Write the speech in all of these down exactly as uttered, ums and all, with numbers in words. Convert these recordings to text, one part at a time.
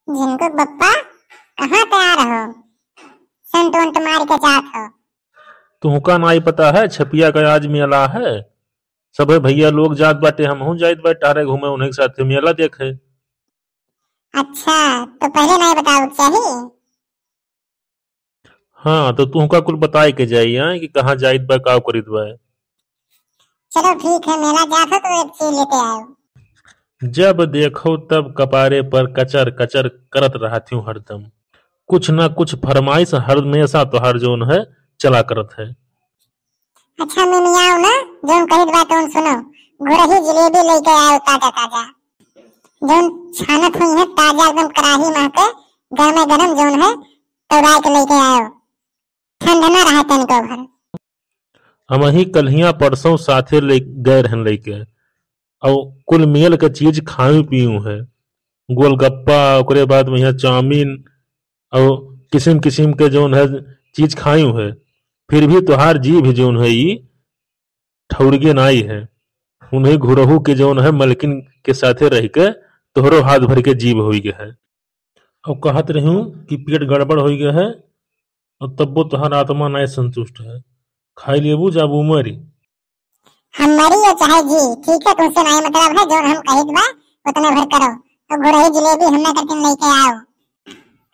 झिनकू के बप्पा, कहाँ तैयार हो? सेंट वेंट मार के जात हो? तुहका नाई पता है, छपिया का आज मेला है, सभे भैया लोग जात बाटे, हमहू जाइत बाटे टहरे घूमे उन्हीं के साथे मेला देखे। अच्छा, तो पहले नाई बतावे के चाही। हाँ, तो तुहका कुल बताए के जाई, हाँ, कि कहाँ जाइत बा, का करित बा। चलो ठीक है, मेला जात हो तो एक चीज लेते आओ। जब देखो तब कपारे पर कचर कचर करत रहत हूँ हरदम। कुछ ना कुछ फरमाइश हर हमेशा तोहार जौन है चला करत है। अच्छा मिमियाओ ना, जौन कहित बा तौन सुनो। घुरही जिलेबी लेके आयो ताजा ताजा, जौन छानत हुई है ताजा एकदम कड़ाही में के, गरमे गरम जौन है तौरा के लेके आयो, ठंड ना रहे तनिको भर। हमही कल्हिया परसों साथे ले गए रहन लेके, और कुल मेल के चीज खायू पीयू है, गोलगप्पा, ओकरे बाद में यहाँ चाउमीन और किसिम किसिम के जौन है चीज खायू है, फिर भी तोहार जीभ जौन है ई ठौरगे नाई है। उन्हीं घुरहू के जौन है मलकिन के साथे रह के तोहरो हाथ भर के जीभ होई गए है। और कहत रहूं कि पेट गड़बड़ होई गए है, और तब्बो तोहार आत्मा नाय संतुष्ट है। खाई लेबू जाबू मरी। हम मरी और चाहे जी, ठीक है, तुमसे नाय मतलब है, जौन हम कहित बा उतने भर करो। तो घुरही जिलेबी हमने करके लेके आओ।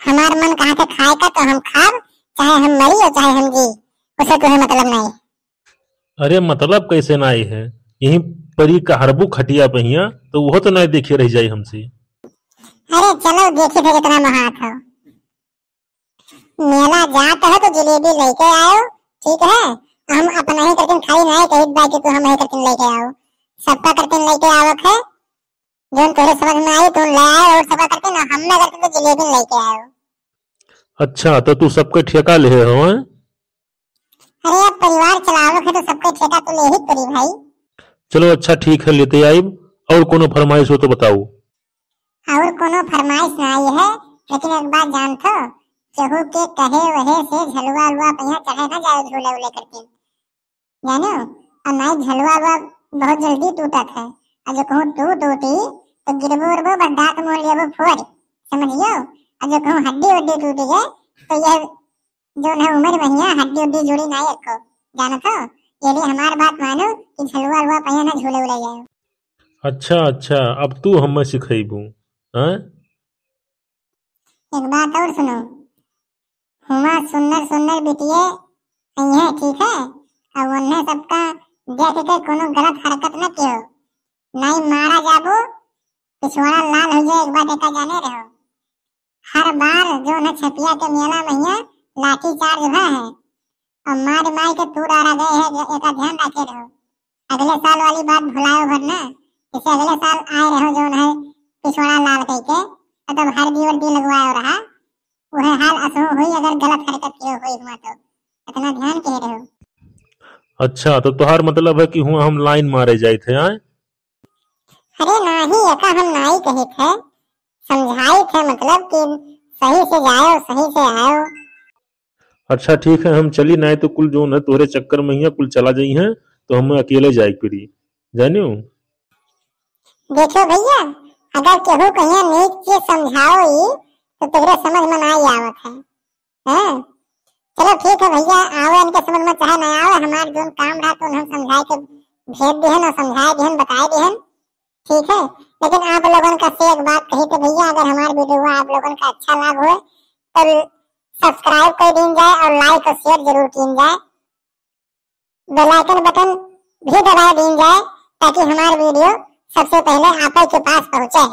हमार मन कहा थे खाए का तो हम खाब, चाहे हम मरी और चाहे हम जी, उसे तुम्हें मतलब नहीं। अरे मतलब कैसे नाई है, यहीं परी कहरबू खटिया पहिया तो वो तो नाय देखे रह जाई हमसे। अरे चलो देखी थे कितना महात हो। मेला जात हो तो जिलेबी लेके आयो, ठीक है? हम अपना ही करके खाई नाय कहित बा कि तू हम ही करके लेके आओ, सबका करके लेके आवक है। जौन तोरे समझ में आई तू ले आए, और सबका करके ना हम ना करके तो जिलेबी लेके आयो। अच्छा, तो तू सबके ठेका ले हो, हैं? अरे अब परिवार चलावक है तो सबके ठेका तो ले ही पड़ी भाई। चलो अच्छा ठीक है, लेते आइब। और कोनो फरमाइश हो तो बताओ। और कोनो फरमाइश नाई है, लेकिन एक बात जानत हो, केहू के कहे वहे से झलुआ उलुआ पहिया चढ़े ना जाए झूले उले करके, जानो? और नाई झलुआ उलुआ बहुत जल्दी टूटत है, और जो कहूँ टूट टूटी तो गिरबो उरबो बस दांत मुंह लेबो फोड़, समझियो? और जो कहूँ हड्डी उड्डी टूटी गए तो यह जौन है उम्र महिया हड्डी उड्डी जुड़ी नाई एको, जानत हो? ये लिए हमार बात मानो कि झलुआ उलुआ पहिया ना झूले उले जाए। अच्छा अच्छा, अब तू हमें सिखैबू, हैं? एक बात और सुनो, हुआ सुन्नर सुन्नर बिटिये अइहें, ठीक है? अब उन्हें सबका देख के कोनो गलत हरकत न कियो, नाई मारा जाबो, पिछवाड़ा लाल हो जाए, एक बात एका जाने रहो। हर बार जौन है छपिया के मेला महिया लाठी चार्ज हुआ है, और मार मार के तू डारा गए है, एका ध्यान रखे रहो। अगले साल वाली बात भुलायो भर ना, जैसे अगले साल आए रहो जौन है पिछवाड़ा लाल कह के, और तब हरदी उरदी लगवायो रहा, वह हाल असो हुई अगर गलत हरकत कियो हुई हुआ तो, इतना ध्यान कहे रहो। अच्छा, तो तोहार मतलब है कि हुआ हम लाइन मारे जाइत है, आए? अरे नाही, एका हम नाही कहित है, समझाइत है, मतलब कि सही से जायो, सही से आयो। अच्छा ठीक है, हम चली, नाई तो कुल जौन है तोहरे चक्कर में हिया कुल चला जाई हैं, तो हम अकेले जाए के पड़ी, जानियो। देखो भैया, अगर केहू कहिया नीक चीज समझाओ ई, तो तोहरे समझ में नाई आवत है। हाँ, चलो ठीक है भैया, आवे इनके समझ में चाहे ना आवे, हमार जौन काम रहा तो हम समझाए के भेज दिहन और समझाए दिहन, बताए दिहन, ठीक है। लेकिन आप लोगन का से एक बात कही थे भैया, अगर हमार वीडियो आप लोगन का अच्छा लाग हो तो सब्सक्राइब कर दीन जाए और लाइक और शेयर जरूर कीन जाए। बेल आइकन बटन भी दबा दीन जाए ताकि हमार वीडियो सबसे पहले आप के पास पहुंचे।